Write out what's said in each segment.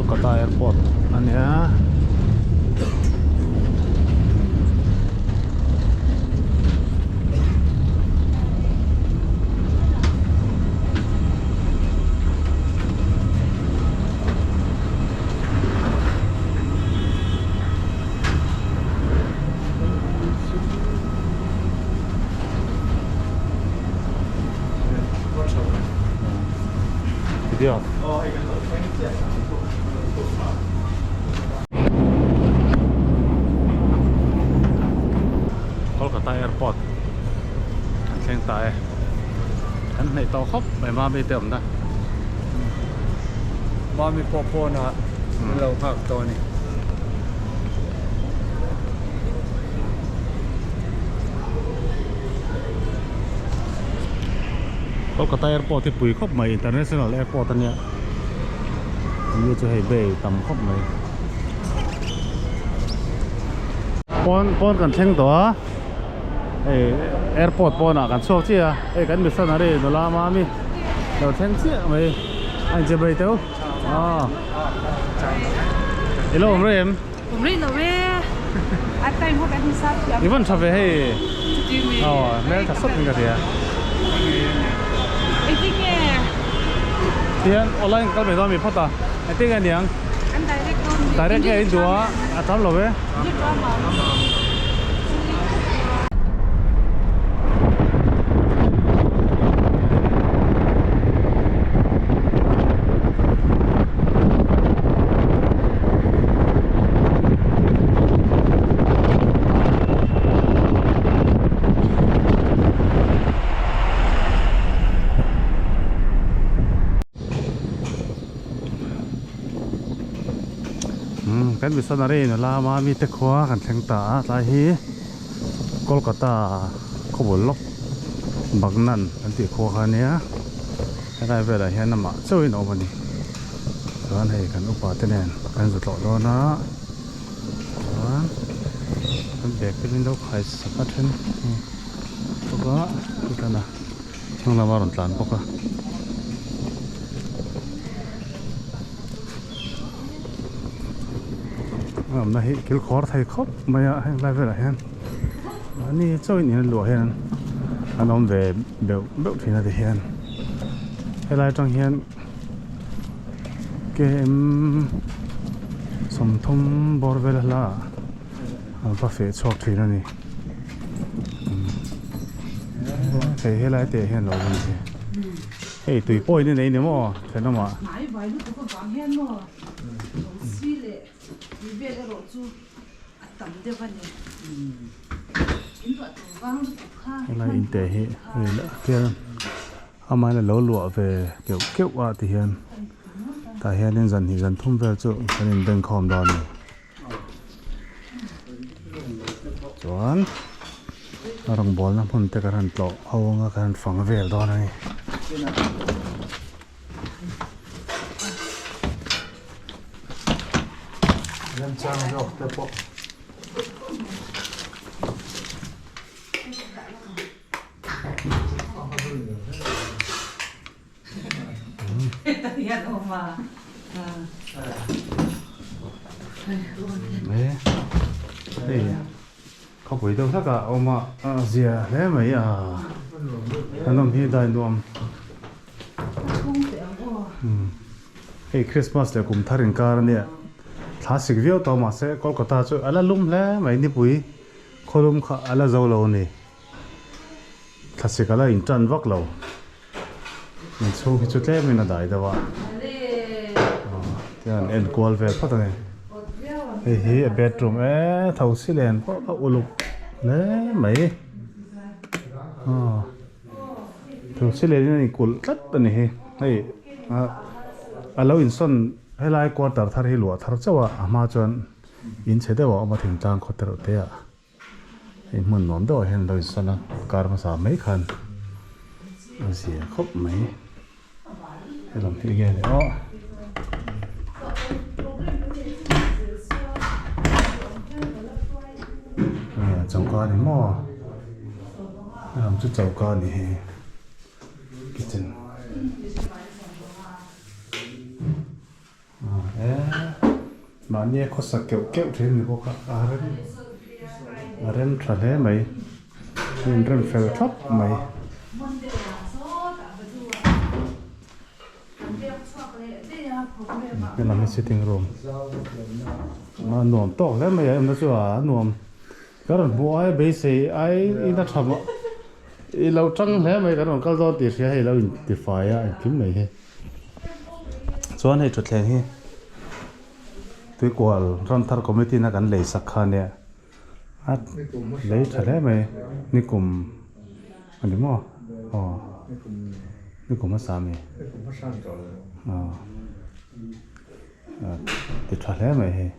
Kolkata airport a nia. Video. Kolkata airport kan thleng ta e. Kan hnaih tawh khawp mai Mami te awmna. Mami pawh pawnah an lo nghak tawh a ni. Kolkata airport hi pui khawp mai international airport a nia mi chu hei bay tam khawp mai pawn pawn kan thleng tawh a hei airport pawnah kan chhuak chiah a hei kan missionary nula mami lo thleng chiah mai a inche bai teuh aw i lo awm rei em? Awm rei lo e a time ho kan hmasa thiam i van tha ve hei chuti mi aw hmel tha sawt in ka hria engtin nge tihian online kal mai dawn mi phawt a engtin nge niang an direct dawn mi direct nge in duh a a tam lo e. Kan missionary nula Mami te khua kan thleng ta a tlai hi Kolkata khawbul lawk Bagnan an tih khua kha ania helai velah hian amah chauhin a awm a ni chuan hei kan upa te nen kan zu tlawh dawn a chuan kan bag te min lo khai sak a then bawk a chutan a hnung lama rawn tlan bawk a. A awmna hi kil khawr thei khawp mai a heng lai velah hian mahni chauhin in a luah hian an awm ve beuh beuh thin a ti hian helai atang hian km 30 bawr vel a hla ah an va feh chhuak thin a ni hei helai te ah hian lo awm a ni. Hei tui pawh in nei ni maw thenawmah. Hnai vai lutuk avang hian maw thosi leh tui vel erawh chu a tam deuh a ni. In ruah tur vang lutuk kha. Helai in te hi hei lah khian amahin a lo luah ve keuh keuh a ti hian tah hianin zan hnih zan thum vel chu kan inbengkhawm dawn a ni. Chuan a rawngbawlna hmun te kan han tlawh ho anga kan han fang vel dawn a ni. Remchang zawk te pawh. Hei khawpui deuh hlak ah a awm a a zia hle mai a an awm hi dai nuam hei Christmas leh kum thar inkar ania thla sik viau tawh mahse Kolkata chu a la lum hle mai nipui khawlum kha a la zo lo a ni. Thlasik a la intan vak lo. Inchhung hi chu tlemin a dai deuh a. Tihian en kual vel phawt a ni. Hei hi a bedroom e tho si len pawh a uluk hle mai. Tho si len in a inkulh tlat a ni hi. Hei a lo insawn helai quarter thar hi luah thar chauh a a hma chuan in chhe deuh a awm a thingtlang khaw te reuh te ah. Hei hmun nuam deuh ah hian lo insawn a kar hmasa mai khan a zia khawp mai helam hi enge ni aw nge choka ni maw helam chu choka ni hi kitchen. Mahni a khawsak keuh keuh thin ni bawk a, a rem a rem tha hle mai. Hmun rem fel thlap mai. Helam hi sitting room a nuam tawk hle mai a emna chu a nuam ka rawn hmuh ai beisei ai in a tha mah i lo tang hle mai kan rawn kal dawn tih hria hei lo in tifai a engkim mai hi chuan hei thutthleng hi tuikual ramthar committee na kan lei sak kha ania. A lei tha hle mai nikum a ni maw aw nikum hmasa a mi aw ti tha hle mai hei.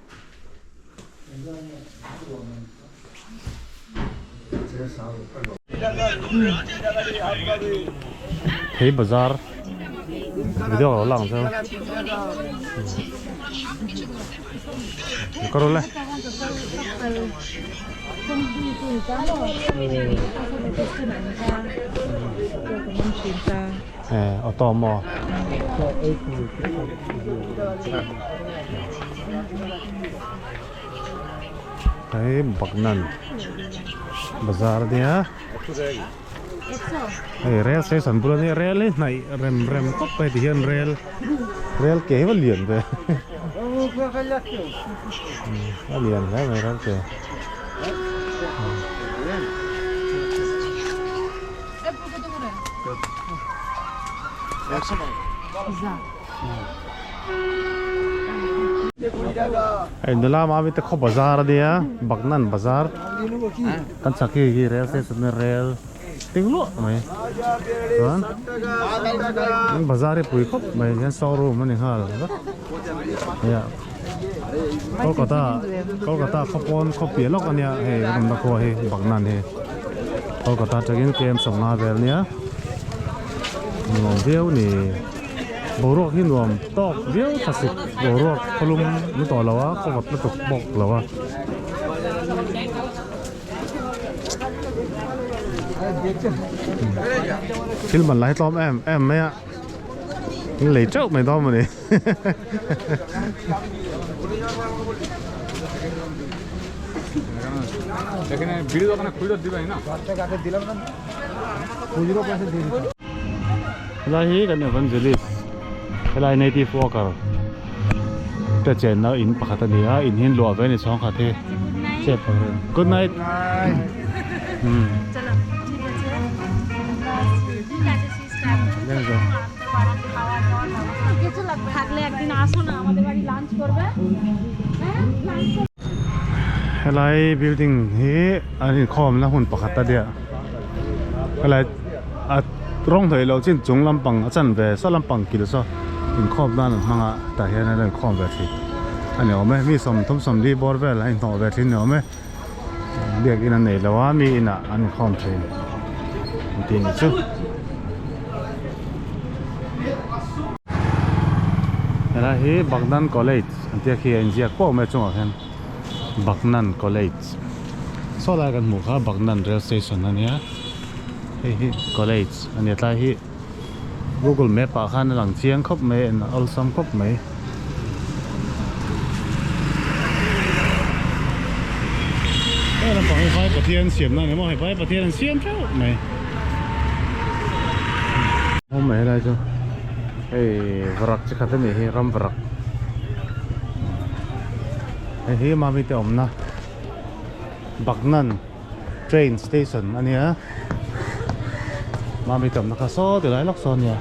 Thei bazar video ka lo la ang che u. Ka rawl e. Eh, auto maw? Hei Bagnan bazar a nia hei rail station bul a nia rail hi hnaih rem rem khawp mai ti hian rail rail ke hi va lian ve a lian hle mai rail ke. Hei nula mami te khaw bazar a nia Bagnan bazar kan chak hi hi rail station a rail ting luah mai chuan bazar hi pui khawp mai hian showroom a ni nghal vek hei Kolkata Kolkata khaw pawn khaw piah lawk a nia hei kan awmna khua hi Bagnan hi Kolkata atangin kem sawmnga vel a nia nuam viau a ni. Boruak hi nuam tawk viau tha sik boruak khawlum ni tawh lo a khaw vawt lutuk bawk lo a. Thil man lai tlawm em em mai a in lei teuh mai dawn mawni. Helai hi kan evangelist helai native worker te chenna in pakhat a ni a in hi an luah ve a ni chhawng khat hi chep ang reng good night Helai building hi an inkhawmna hmun pakhat a nia helai a rawng hnawih loh chin chung lampang a chan ve saw lampang kil saw inkhawm nan an hmang a tah hian an inkhawm ve thin a ni awm e mi sawmthum sawmli bawr vel an inhnawh ve thin a ni awm e biakin an nei lo a mi inah an inkhawm thin an tih ni chu. Helai hi Bagnan College an tih a khi a inziak pawh mai chungah khian Bagnan College saw lai kan hmuh kha Bagnan rail station a nia hei hi college a nia tlai hi Google map ah khan a lang chiang khawp mai a en awlsam khawp mai. Hei lampang hi vai pathian siamna a ni maw hei vai pathian an siam theuh mai awm mai helai chu hei varak chi khat a nih hi ram varak hei hi mami te awmna Bagnan train station a nia mami te awmna kha saw ti lai lawk saw a nia.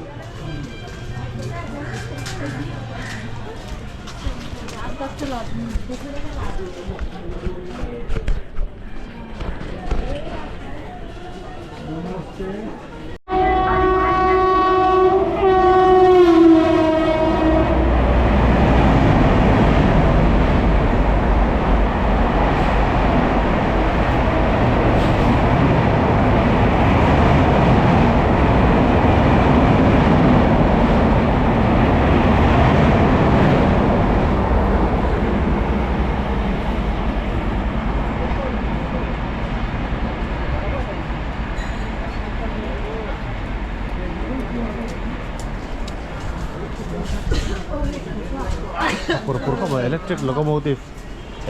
Pur pur khawp mai electric locomotive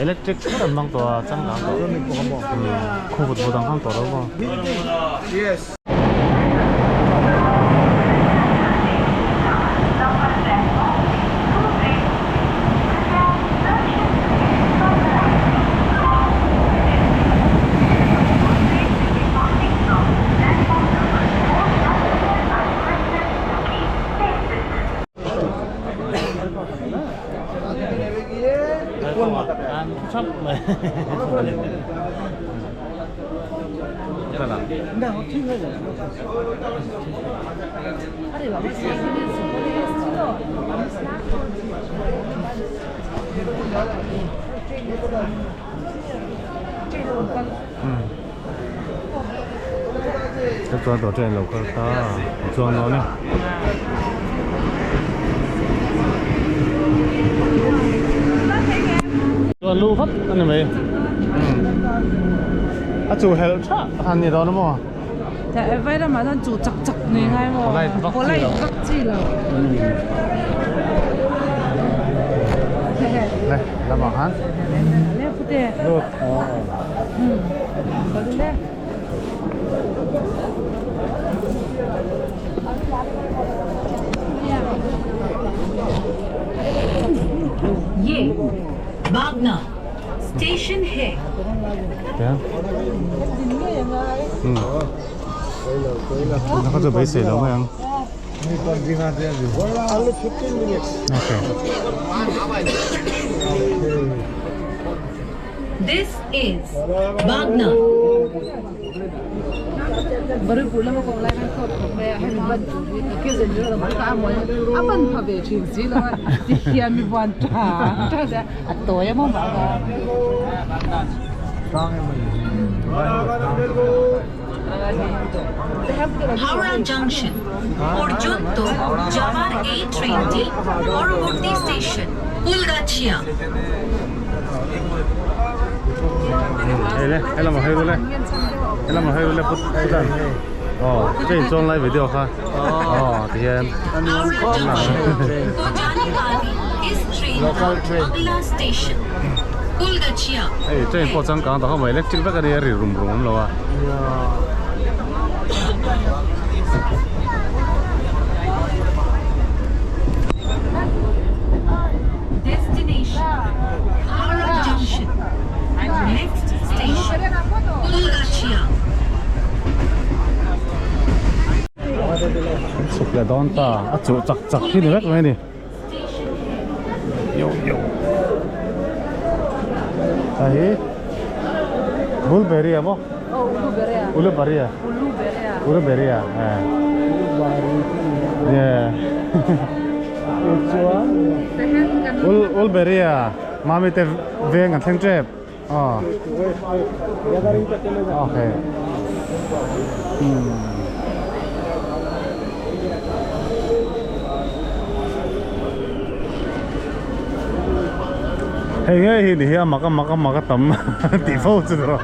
electric kher an hmang tawh a changkang tawh khaw vut vut ang hmang tawh lo maw. Te chuan tawh train lo kal ta a chuang dawn e. Chuan lu vat a ni mai. A chu helh tha han ni dawn a maw? Vai ramah chuan chu chak chak ni ngai maw? Polite vak chi lo. Le lamah khan. Le pute. Lut. Ye Bagna Station hai. Nó có bấy xỉ đâu không? Okay. This is Bagna. Howrah Junction পর্যন্ত যাওয়ার এই ট্রেনটি পরবর্তী station Kulgachia. Hei le, hei lamah hei le, hei lamah hei le put putan. Oh, train chuang lai video kha. Oh, ti hian. Howrah Junction को जाने वाली इस ट्रेन का अगला station Kulgachia. Hei, train pawh changkang tawh kha mai electric vek a nia ri rum rum awm lo a. Destination Howrah Junction. Next station Kulgachia. Chhuk leh dawn ta a chuh chak chak hi ni vek mai a ni. Yo yo. Ta hi Bulberia maw? Uluberia. Uluberia. Eh. Yeah. Chuan Ul Ulberia mami te veng an thleng tep. Aw. Okay. Hmm. Hei ngei hi ni hi a mak a mak a mak a tam tih fo chu ni rawh.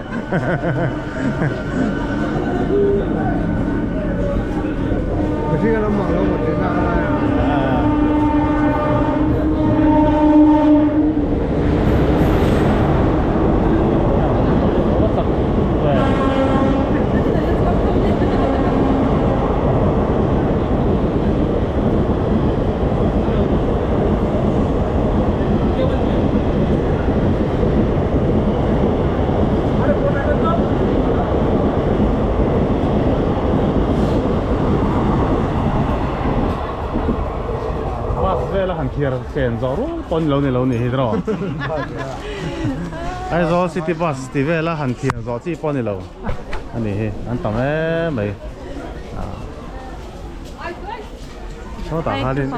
Bus vela han thiar chen zawh rual pawh ni lo ni lo ni hi tiraw Aizawl city bus tih vela han thiar zawh chi pawh ni lo a ni hi an tam em mai sawtah khanin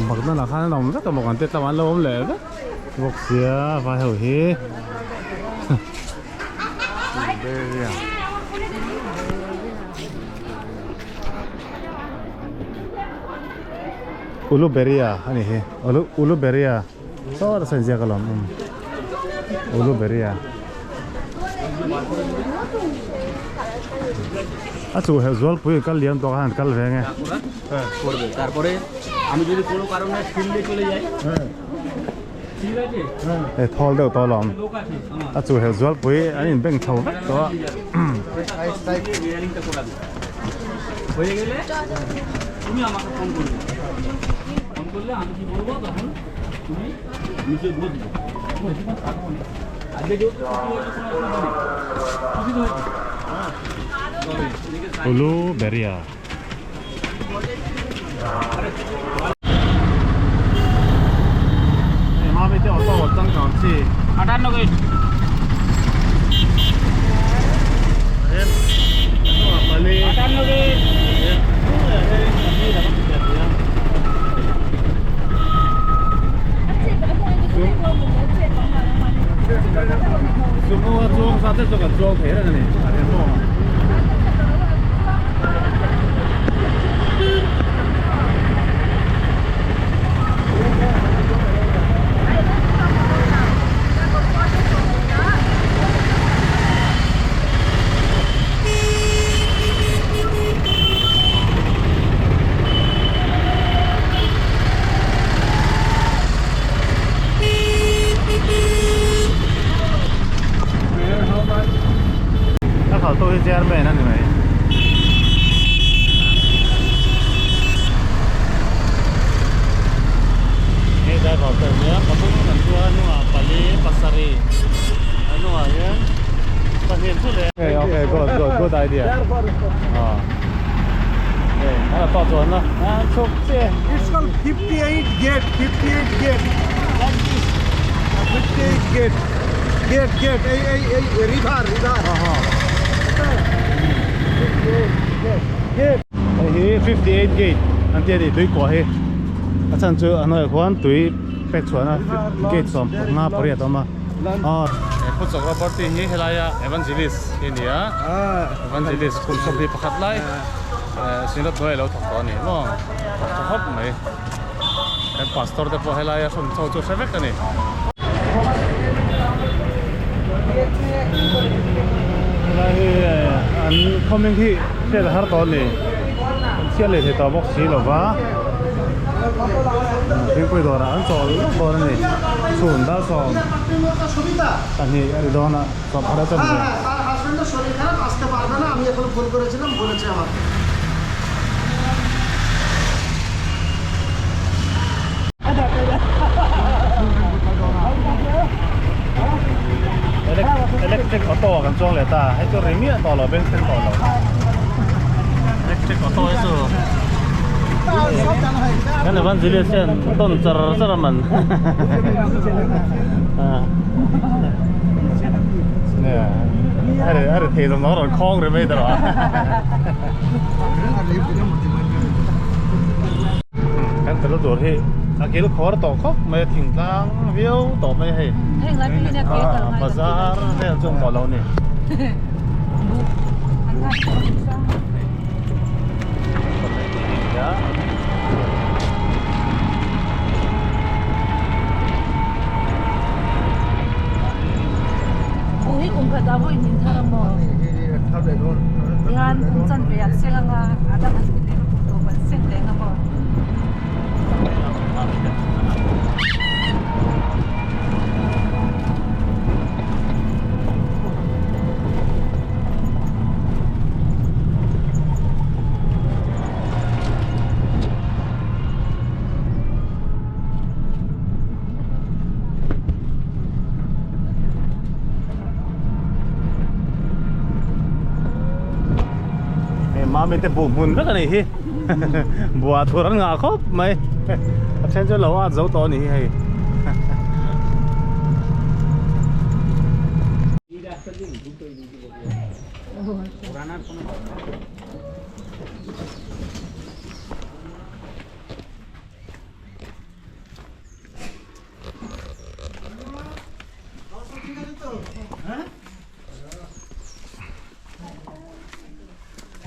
Baghdad ah khan an awm vek a maw kan tia tlangah an lo awm leh vek bawk sia vai ho hi. Uluberia a ni hi Ulu Uluberia saw a sawi ziak alawm umm Uluberia a chu helh zualpui kal liam tawh khan an kal ve nge. Hei thawl deuh tawh alawm a chu hel zual pui an in beng chho vek tawh a. Uluberia. Mami te auto changkang chi. Sumo a chuang sa te chu kan chuang thei reng a ni a rem maw. A khalh tu hi chairman a ni mai. Hei driver te nia pathum kan chuan a hnungah pali pasarih a hnungah hian pahnih chu leh okay okay good good good idea ah hei a la tawh chuan na a chhuk chiah It's called 58 gate, 58 gate. Like this. 58 gate. Gate, gate. Hey, hey, hey, river, river. Gate. Hei hi 58 gate an ti a ni tui kuah hi a chhan chu a hnuaiah khuan tui pek chhuahna gate sawm nga pariat a awm a aw he Pu Chakraborty hi helaia evangelist hi a ni a evangelist kum sawmhnih pakhat lai Synod hnuai a lo thawk tawh a ni maw thawk tha khawp mai kan pastor te pawh helaia hrawn chho chu hre vek a ni. Helai hi an khawming hi hriat a har tawh a ni an chhiat leh thei tawh bawk si lo va thingpui dawrah an chawl lawk dawn a ni chhun dar sawm pahnih a ri dawn a sawm pakhat a chawm ve. Electric auto ah kan chuang leh ta hei chu ri miah tawh lo beng thleng tawh lo electric auto hi chu kan evangelist hian tawn char char a man a ri thei zawng zawng a rawn khawng ri mai ta rawh a. Kan tala tur hi a kil khawr tawh khawp mai a thingtlang viau tawh mai hei bazar vel chu awm tawh lo a ni. Tihian kum chanve an seng anga a dang an ti leh kum tawp an seng leh anga maw. Hei mami te buh hmun vek a nih hi buah thur an ngah khawp mai a then chu lo at zo tawh a nih hi hei.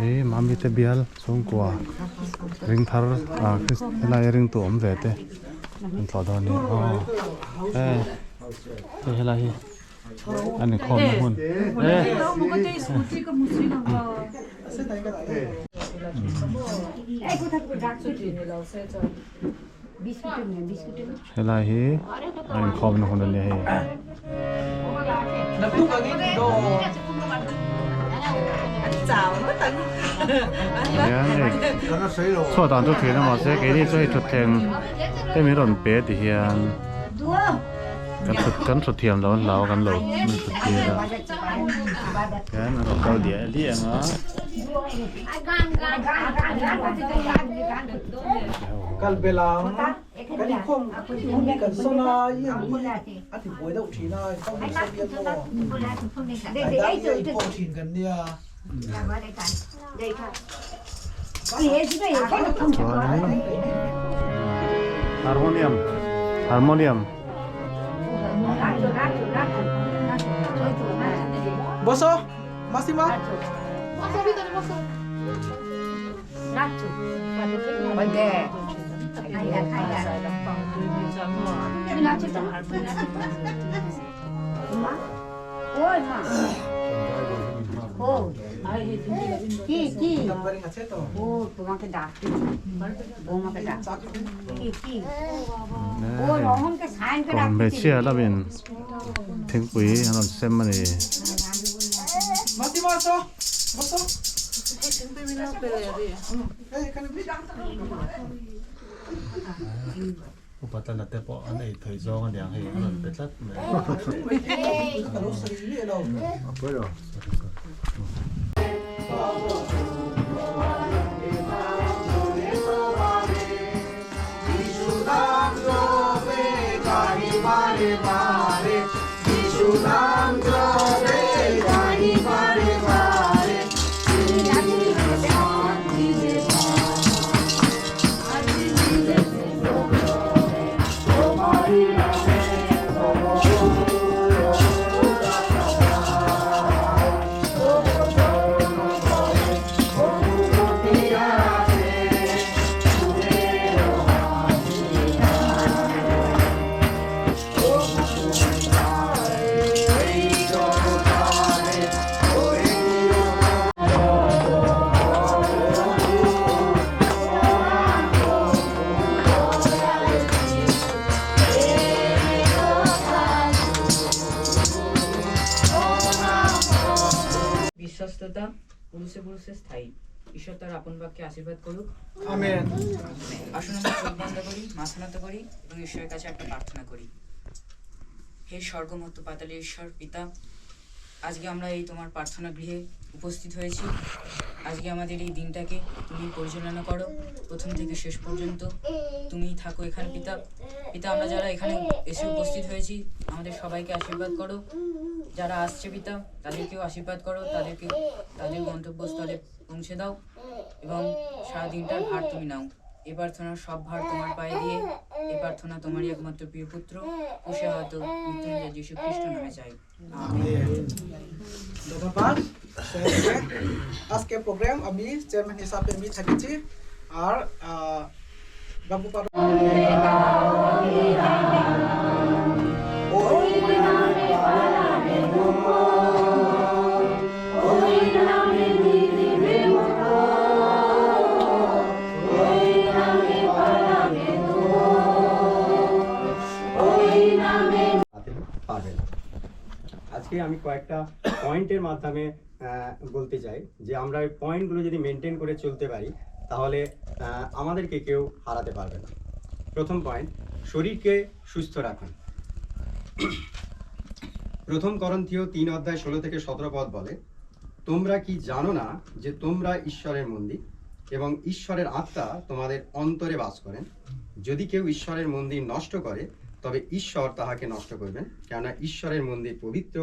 Hei mami te bial chhungkua ring thar ah helai a ringtu awm ve te an tlawh dawn a ni aw hei hei helai hi a ni khawmna hmun e. Helai hi a inkhawmna hun a nia hei. Hian hei chhuat ah an thu thin a mahse keini chu hei thutthleng te min rawn pe ti hian kan thut kan thut thiam lo an hlau a kan lo min thut tir a hian an rawn kal diah diah ang a. Kal belang kan inkhawm hun hi kan sawn a i ang hi a ti buai deuh thin a inkhawm hun sawn hian maw tlai dan hi a inkhawm thin kan nia. Chuanin harmonium harmonium. Boso masima. Hmeichhia lamin thingpui an rawn sem a ni. Upa tana te pawh an ei thei zawng a niang hei an rawn pe tlat mai. বিশ্বস্ততা পুরুষে পুরুষে স্থায়ী। ঈশ্বর তার আপন বাক্যে আশীর্বাদ করুক। আমেন। আসুন আমরা চোখ বন্ধ করি, মাথা নত করি এবং ঈশ্বরের কাছে একটা প্রার্থনা করি। হে স্বর্গমত্ত পাতালী ঈশ্বর পিতা, আজকে আমরা এই তোমার প্রার্থনা গৃহে উপস্থিত হয়েছি। আজকে আমাদের এই দিনটাকে তুমি পরিচালনা করো, প্রথম থেকে শেষ পর্যন্ত তুমিই থাকো এখানে পিতা। পিতা, আমরা যারা এখানে এসে উপস্থিত হয়েছি আমাদের সবাইকে আশীর্বাদ করো। যারা আসছে পিতা তাদেরকেও আশীর্বাদ করো, তাদেরকে তাদের গন্তব্যস্থলে পৌঁছে দাও এবং সারা দিনটার ভার তুমি নাও। এ প্রার্থনার সব ভার তোমার পায়ে দিয়ে এ প্রার্থনা তোমারই একমাত্র প্রিয় পুত্র কুশে হয়তো মৃত্যুঞ্জয় যীশু খ্রিস্ট নামে চাই, আমেন। ধন্যবাদ। আজকে প্রোগ্রাম আমি চেয়ারম্যান হিসাবে আমি থাকেছি আর বাবু। পারবে না। আজকে আমি কয়েকটা পয়েন্টের মাধ্যমে বলতে চাই যে আমরা ওই পয়েন্টগুলো যদি মেনটেন করে চলতে পারি তাহলে আমাদেরকে কেউ হারাতে পারবে না। প্রথম পয়েন্ট, শরীরকে সুস্থ রাখুন। প্রথম করন্থীয় 3 অধ্যায় 16 থেকে 17 পদ বলে, তোমরা কি জানো না যে তোমরা ঈশ্বরের মন্দির এবং ঈশ্বরের আত্মা তোমাদের অন্তরে বাস করেন? যদি কেউ ঈশ্বরের মন্দির নষ্ট করে তবে ঈশ্বর তাহাকে নষ্ট করবেন, কেননা ঈশ্বরের মন্দির পবিত্র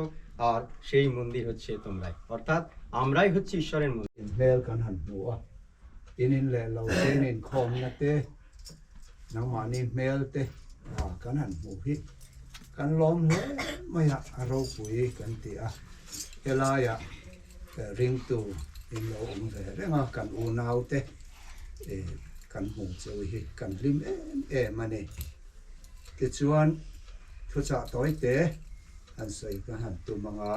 আর সেই মন্দির হচ্ছে তোমরাই। অর্থাৎ আমরাই হচ্ছে ঈশ্বরের মন্দির। Hmel kan han hmu a, in in leh lo te in inkhawmna te nangmahni hmel te kan han hmu hi kan lawm hle mai a, a ropui kan ti a. Helaiah ringtu in lo awm ve reng a, kan unau te kan hmu cheu hi kan hlim em em a ni. Tichuan thuchah tawi te han sawi ka han tum ang a,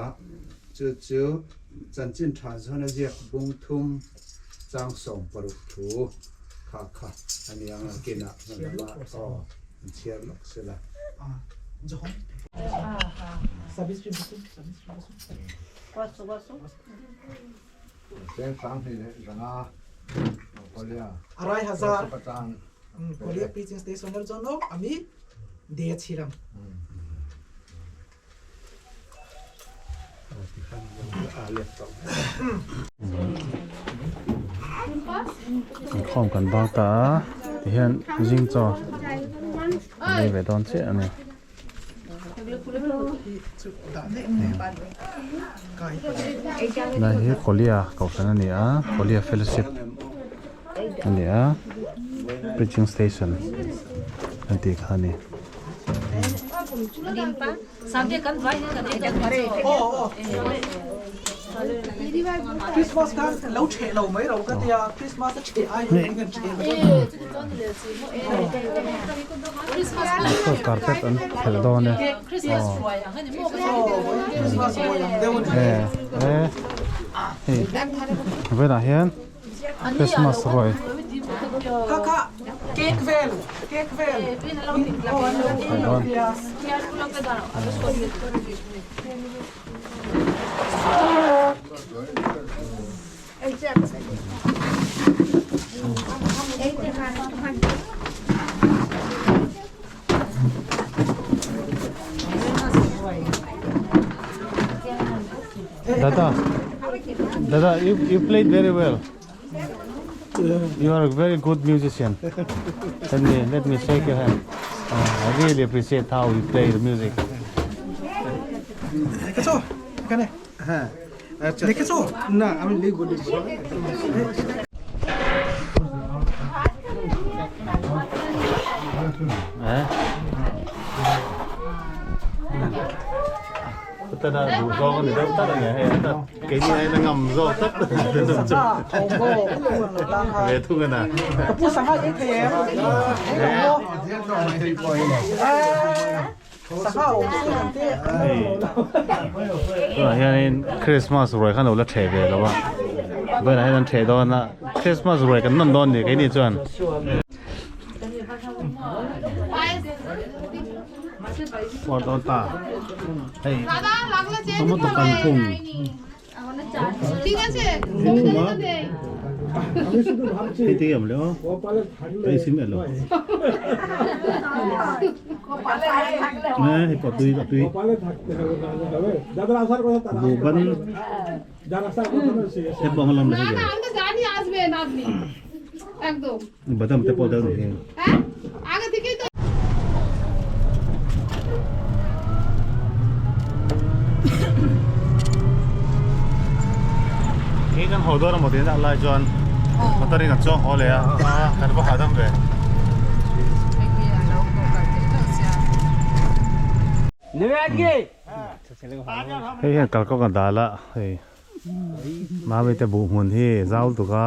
chu chu chanchin tha zawn a ziak bung thum Chang 16 thu kha kha a ni ang a kinah hman lamah aw an chhiar lawk sela. আড়াই হাজার Korea preaching স্টেশনের জন্য আমি দিয়েছিলাম। Inkhawm kan bang ta a tihian zing chaw an ei ve dawn chiah a ni. Helai hi Kolia kohhran a ni a Kolia fellowship a ni a preaching station an tih kha a ni. Carpet an phelh dawn e aw hei vawiinah hian Christmas ruai Dada, Dada, you, you played very well. You are a very good musician. Let me let me shake your hand. Uh, I really appreciate how you play the music. দেখেছো এখানে হ্যাঁ আচ্ছা দেখেছো না আমি লিখবো লিখবো Eh? Ta da duh zawk a ni deuh tlat a ni hei ta keini aiin a ngam zawk tlat ve thung a na. Hei tunah hianin Christmas ruai khan lo la ṭheh ve lo a vawiinah hian an ṭheh dawn a Christmas ruai kan nawn dawn a ni keini chuan. Puar dawn ta hei tomato kan phung hei thum a hei te em le aw ka insim em lo hei pawh tui a tui buh ban te pawh ang lam le hei badam te pawh deuh ni hei. Khi kan haw dawn amaw tiin a lai chuan motor in a chuang haw leh a kan va hahdam ve. Hei hian kalkawng a dal a hei Mami te buh hmun hi zau tuk a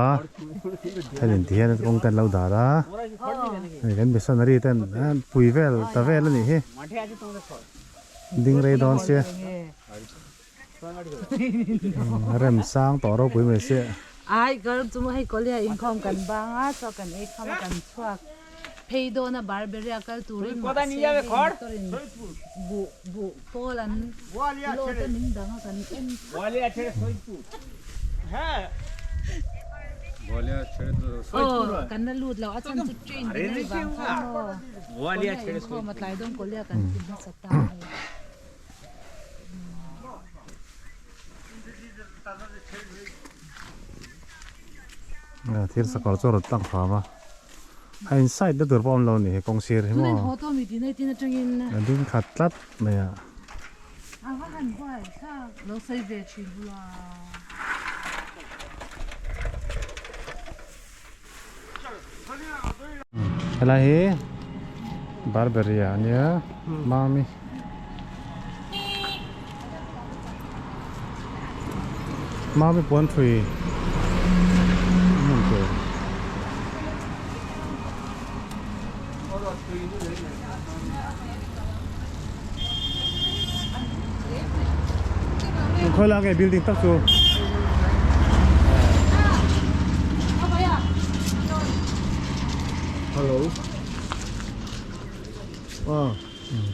thenin ti hian kawng te an lo dal a hei kan missionary ten an pui vel ta vel a nih hi ding rei dawn sia rem sang tawh ropui mai sia. Ai kar chu hei kawlhia inkhawm kan bang a chaw kan ei kham a kan chhuak phei dawn a Barberia kal turin mahse hei motor in buh buh pawl an load a min dang a kan en aw kan la lut lo a chhan chu train din a ri vang khan maw kawlhia inkhawm a tlai dawn kawlhia kan ti hmasa ta hei. Thil sakawr chu a rawn tlang hram a a inside na tur pawh a awm lo a ni he kawng sir hi maw a ding khat tlat mai a. Helai hi Barberia a nia Mami Mami puan thui hmun tur. Khawi lai nge building tak chu. Hello. Ah.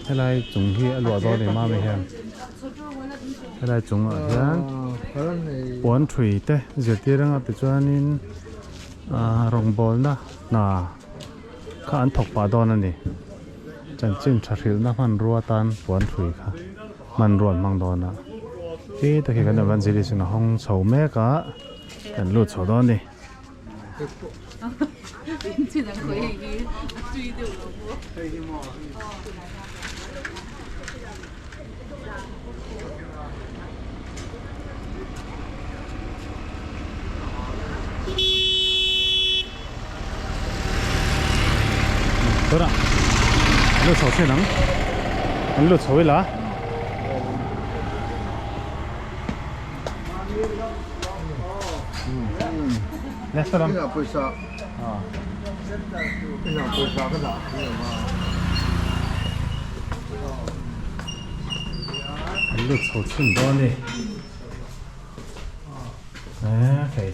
Helai chung hi a luah dawn ni mami hian helai chungah hian puan thui te zirtir anga tichuanin ah rawngbawlna hna kha an thawk pah dawn a ni chanchin tha hrilhna hmanrua atan puan thui kha hmanrua an hmang dawn a khi takhi kan evangelist in a hawng chho mek a kan lut chho dawn a ni. Tunah an lut chho thin ang an lut chho ila. An lut chho chhun dawn a ni hei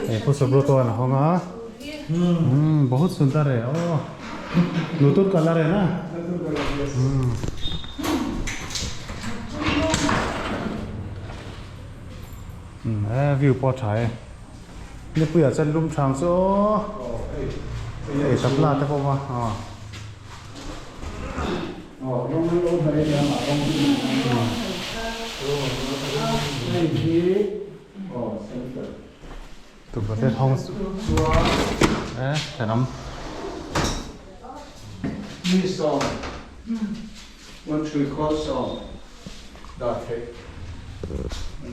hei pu Subroto an hawng a bahut sundar e aw nutun colour e na. Umm e view pawh a tha e nipui ah chuan lum thang chu aw hei tabla te pawh a awm a tukverh te hawng e thenawm. One three khawl sawm dah theih.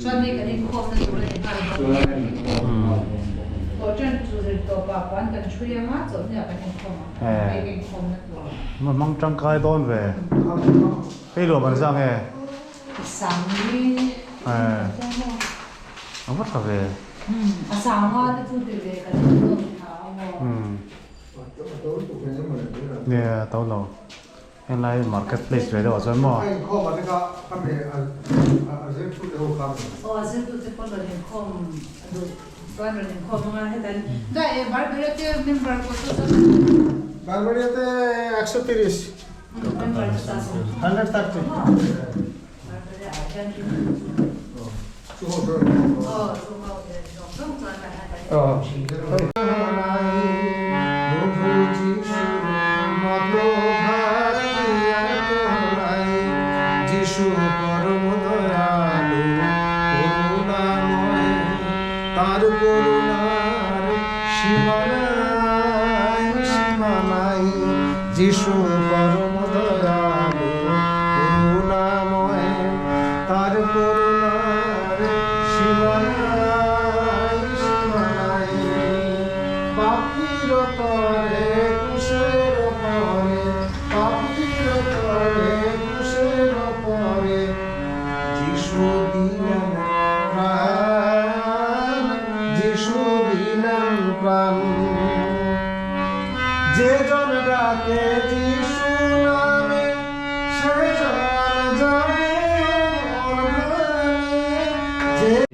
Chuan hei kan inkhawm na tur a ni nghal bawk. Chuan a inkhawm nghal bawk bawk a ni. Aw ṭan chu zir tawp ah puan kan ṭhui ang a, chawlhni ah kan inkhawm ang. Hei ka inkhawm na tur. Ma hmang ṭangkai dawn ve. Hei luah man zang e. Sang ni. A va ṭha ve. A sang a te chu ti ve kan inkhawm ṭha a maw. Nia to lo. Helai market place ve deuh ah chuan maw.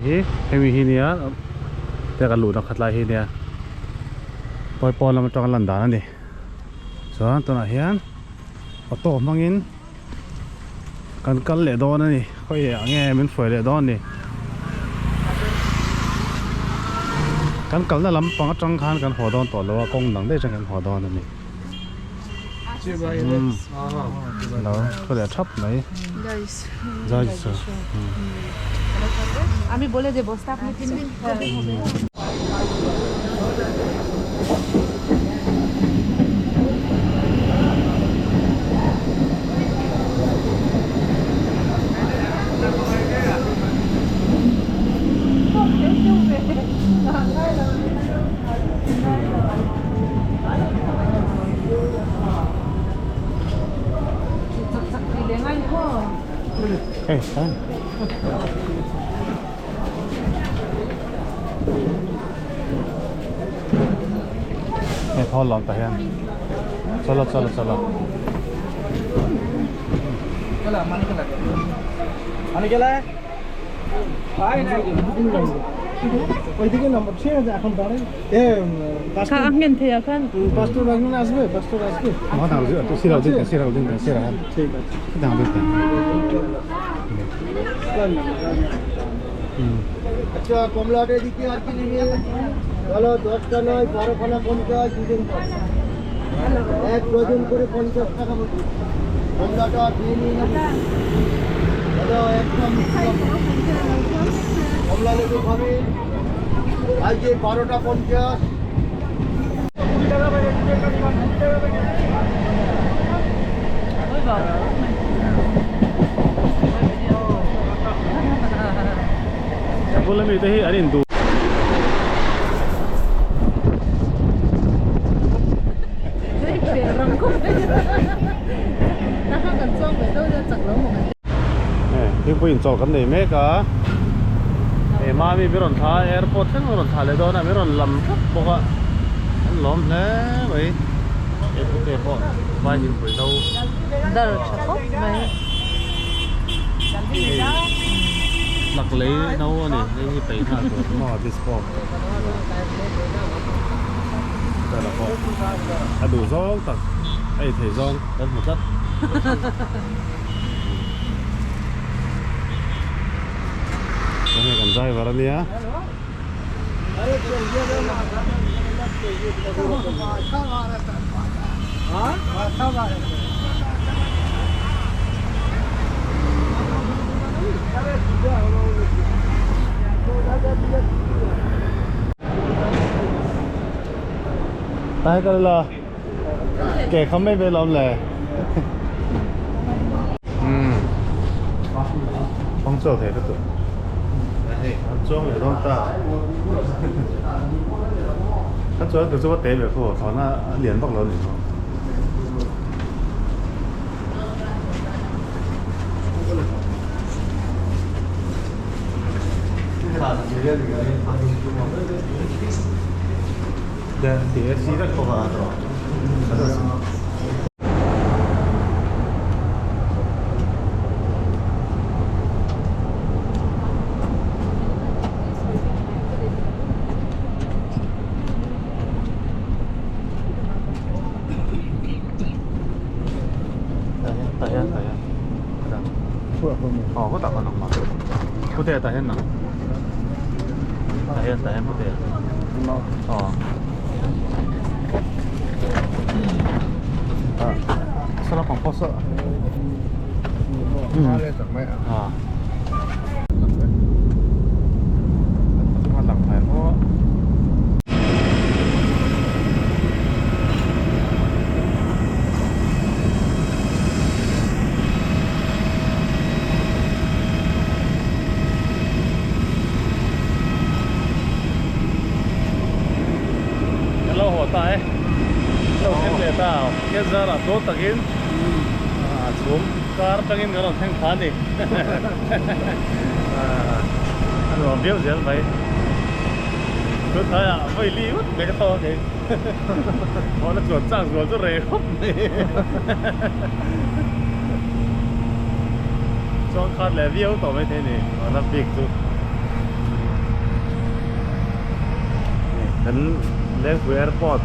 Hi hemi hi nia te kan luhna khat lai hi nia pawi pawn lam atanga lan dan a ni chuan tunah hian auto hmangin kan kal leh dawn a ni khawi ah nge min hruai leh dawn ni kan kalna lampang atang khan kan haw dawn tawh lo a kawng dang daih atang kan haw dawn a ni lo thu leh thap mai jai jisu Hey, fine. Hei thawl lam tah hian chalo chalo chalo ওইদিকে নাম্বার ঠিক আছে এখন দাঁড়াই এ Kha ang ngen thei khan. Pastor একজন আসবে পাস্টর আসবে ঠিক আছে আচ্ছা কমলাটা এদিকে আর কি নেবে চলো দশটা নয় বারোখানা পঞ্চাশ দুজন এক ডজন করে 50 টাকা মতো কমলাটা দিয়ে নিয়ে নেবে চলো একদম কমলা লেবু খাবে আজকে 12টা 50 Bula mi te hi an in du thingpui in chawl kan nei mek a e mami mi rawn thla airport thleng rawn thla leh dawn a mi rawn lam thlap bawk a an lawm hle mai e pute pawh vai thingpui no Dar tha khawp mai. Lak lei no ani hei hi pei nghal tur maw dispo tala pawh a duh zawng tak a ei thei zawng kan hmu tlat hei kan driver ania Tai ka la ke kham mai ve lom le phong châu thế đó tụi chuông để đón ta các chỗ từ chỗ tế về khu thọ nó liền bắc lớn này 네, 뒤에 시작 거가 하더라. Ờ, có tạo còn mà. Có thể tại hiện nào. Tại hiện có thể. Ờ. À, sao nó còn có sợ. À. Làm phải có. Lâu hồ tại lâu thêm lệ tao cái giờ là tốt tagin à xuống car tagin cái nó thanh phá đi à anh làm biết gì vậy tôi thấy à vậy lý mất mấy cái to thế họ nó chuột trang chuột rất rẻ khóc này cho khát lệ viêu tổ mấy thế này nó big chú đến lên airport.